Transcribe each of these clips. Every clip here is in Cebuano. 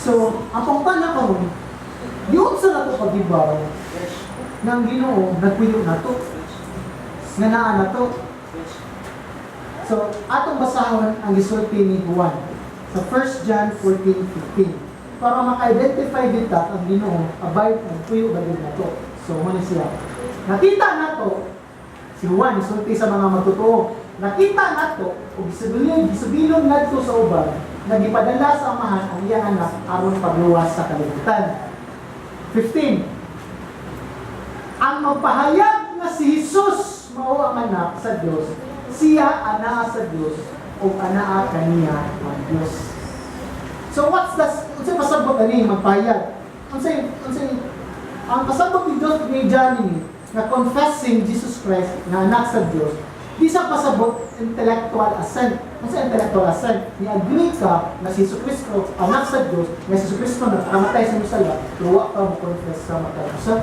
So, ang pangutana karon, giunsa nato pagibaw ng Ginoo nagpuyo nato, nga naa nato? So, atong basahon ang gisulti ni Juan sa 1 John 14:15 para maka-identify kita ang Ginoo abay nagpuyo ba gyud nato. So, mao ni siya. Nakita nato si Juan isulti sa mga magtotoo. Nakita nato ug gisubilon ngadto sa uban nga gipadala sa Amahan ang iyang Anak aron pagluwas sa kalibutan. 15. Ang magpahayag nga si Jesus mao ang Anak sa Dios, siya anaa sa Dios ug anaa kaniya ang Dios. So what's the unsay pasabot ani magpahayag? Unsay ang pasabot ni Dios ni John ni nga confessing Jesus Christ nga Anak sa Dios, di sa pasabot intellectual assent. Unsa intellectual assent? Ni agree ka na si Jesus Kristo Anak sa Dios, nga si Jesus Kristo nagkamatay sa musala, pero wa ka mo confess sa matag usa.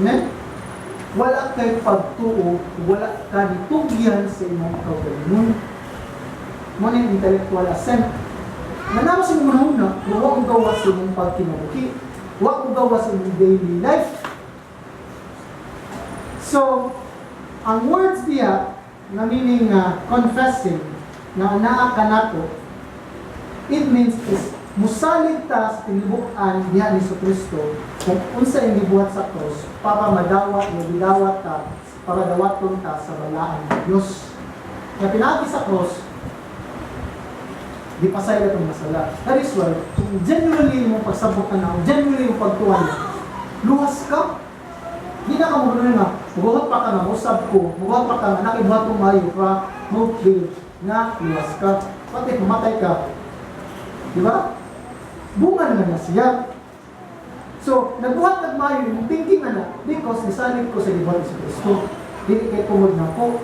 Amen? Wala kay pagtuo, wala ka nitugyan sa imong kaugalingon. Mao na yung intellectual assent. Nga naa sa imong hunahuna, pero wa mo gawas sa imong pagkinabuhi. Wa mo gawas sa imong daily life. So, ang words diya, nga meaning nga confessing, nga naa ka nato, it means is musalig ta sa tinibuk-an diha ni Kristo kung unsa ang gibuhat sa cross para madawat o gidawat ta para dawaton ta sa balaan ng Dios. Nga pinaagi sa cross, di pasaylo itong masala. That is why, kung genuinely mo pagsabot ka na, kung genuinely mo pagtuan na, luwas ka. Di na ka mo nga, mubuhat pa ka nga, musab ko, mubuhat pa ka nga, nakibuhat mo maayo pa, mo feel nga luwas ka. Pati pumatay ka. Di ba? Bunga naman na siya. So, nagbuhat nagmayo yung thinking na na, because nisalig ko sa gibuhat ni Kristo. Dili kay tungod na ko.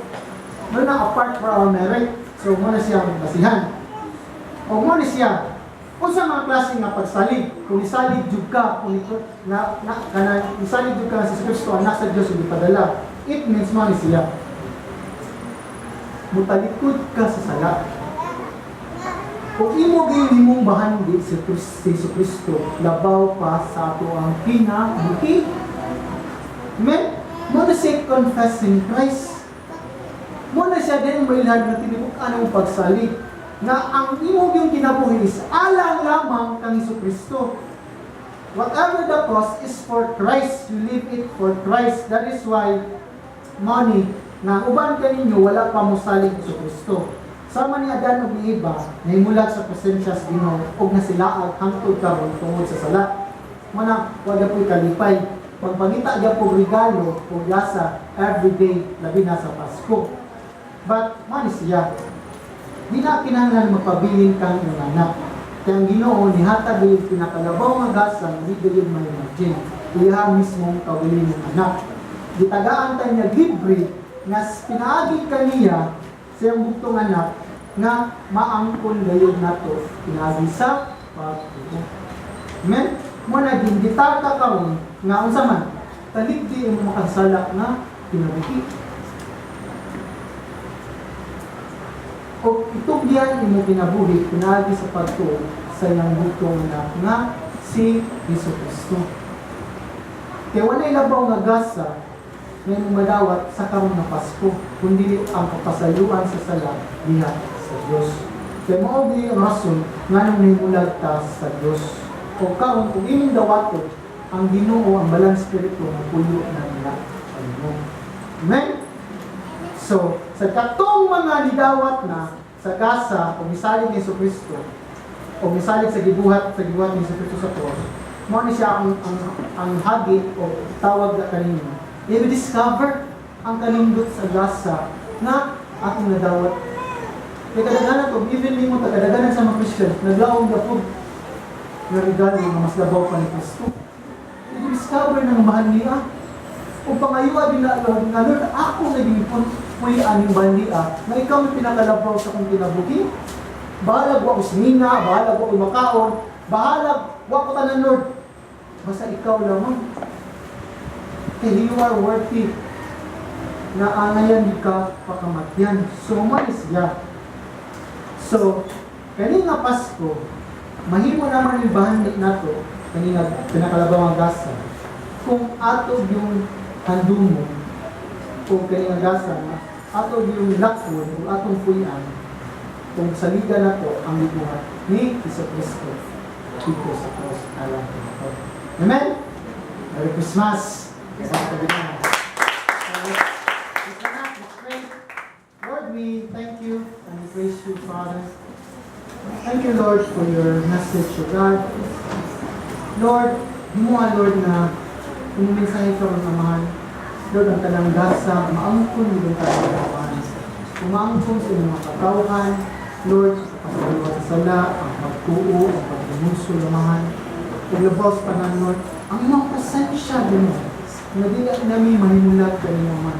No na apart for our merit. So, mao na siyang basihan. O mao ni siya, unsa mga klase nga pagsalig? Kung nisalig jud ka, kung ni, na, na, kana, nisalig jud ka sa Kristo, Anak sa Dios, ug gipadala. It means mao ni siya. Mutalikod ka sa sala. Kung imo gyud imong bahandi si Jesu Kristo, labaw pa sa ato ang kinabuhi. Amen? Mao na siya confessing Christ. Mao na siya din mailhan nga tinibuk-an ang pagsalig nga ang imo yung kinabuhi is alang lamang kang Hesus Kristo. Whatever the cost is for Christ, you live it for Christ. That is why money na ang uban kaninyo wala pa mosalig Hesus Kristo. Sama ni Adan ug ni Eva, nahimulag sa presensya sa Ginoo ug nasilaag hangtod karon tungod sa sala. Mao na wala po'y kalipay. Pagpangita gyud regalo o gasa every day, labi na sa Pasko. But mao ni siya. Di na kinahanglan magpabilin kang iyong anak. Kaya ang Ginoo nihatag gyud pinakalabaw nga gasa nga di gyud ma-imagine. Iya mismong kaugalingong Anak. Gitagaan ta niya libre nga pinaagi kaniya sa iyang bugtong Anak nga maangkon gayud nato pinaagi sa pagtuo. Amen? Mao na gimbitahan ka karon nga unsa man talikdi imo makasala nga kinabuhi. O itugyan imo kinabuhi pinaagi sa pagtuo sa iyang bugtong Anak nga si Hesus Kristo. Kay walay labaw nga gasa nga imong madawat sa karon nga Pasko kundi ang kapasayloan sa sala diha sa Dios. Kay mao gyud ang rason nganong nahimulag ta sa Dios. O karon kung imong dawaton ang Ginoo, ang Balang Espiritu mopuyo na nila sa imo. Amen? So, sa katong mga nidawat na sa gasa o misalig ni Kristo o misalig sa gibuhat ni Kristo sa cross, mao ni siya ang hagi o tawag na kanino. I-discover ang kanindot sa gasa nga atong nadawat. Kay kadaghanan to, even nimo ta kadaghanan sa mga Christian, naglaom na pud nga regalo nga mas labaw pa ni Kristo. I-discover na nga mahal niya. O pangayua din na Lord, nga Lord, ako na gipon puy aning bandia, nga ikaw may pinakalabaw sa akong kinabuhi. Bahalag wa ko sinina, bahalag wa ko makaon, bahalag wa ko tanan, Lord. Basta ikaw lamang. Kay you are worthy na angayan di ka pakamatyan. So, mao ni siya. So, kani nga Pasko, Mahimo naman yung bahandi nato kani nga pinakalabaw nga gasa kung ato yung handumo o kani nga gasa nga ato yung lakon o atong puy-an kung saligan nato ang gibuhat ni Hesus Kristo dito sa cross alang kanato. Amen? Merry Christmas! Let's pray. Lord, we thank you and we praise you, Father. Thank you, Lord, for your message, O God. Lord, himuha, Lord, na kung mensahe ka ng Amahan, Lord, ang tanang gasa, maangkon yung tanang Amahan. Umaangkon sa inyong mga katawhan, Lord, sa pasaliwa sa sala, ang pagtuo, ang pagdumulso, Amahan. Ug labaw sa tanan, Lord, ang imong presensya din nga dili nami mahimulat kanimo man.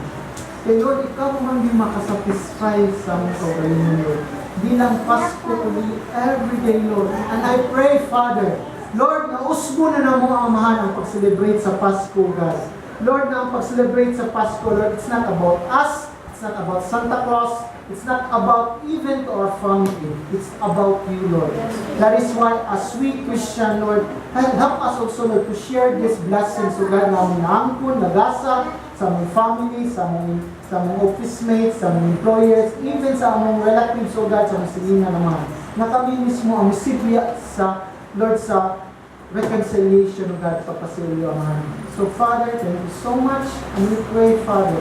Kay Lord, ikaw man di makasatisfy sa among kaugalingon, Lord. Di lang Pasko, kundi every day, Lord. And I pray, Father, Lord, na usbo na namo ang Amahan ang pag-celebrate sa Pasko, God. Lord, na ang pag-celebrate sa Pasko, Lord, it's not about us, it's not about Santa Claus, it's not about even to our family. It's about you, Lord. That is why, as we Christian, Lord, help us also, Lord, to share these blessings, O God, na among naangkon, nagasa, sa among family, sa among office mates, sa among employers, even sa among relatives, O God, sa among silingan naman. Na kami mismo ang misibya sa, Lord, sa reconciliation, O God, pagpasilyo, Amahan. So, Father, thank you so much. And we pray, Father,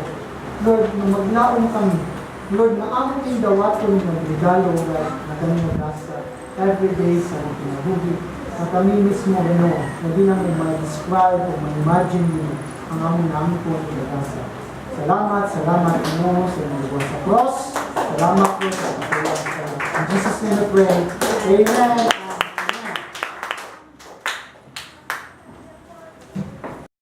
Lord, na maglaom kami. Lord, na among dawaton ng regalo, O God, na kami magasa every day sa among kinabuhi. Na kami mismo, Ginoo, na di namin ma-describe o ma-imagine nyo ang among naangkon ng gasa. Salamat, salamat, Ginoo, sa inyong buhat sa cross. Salamat po sa pagtulong sa. In Jesus' name we pray. Amen.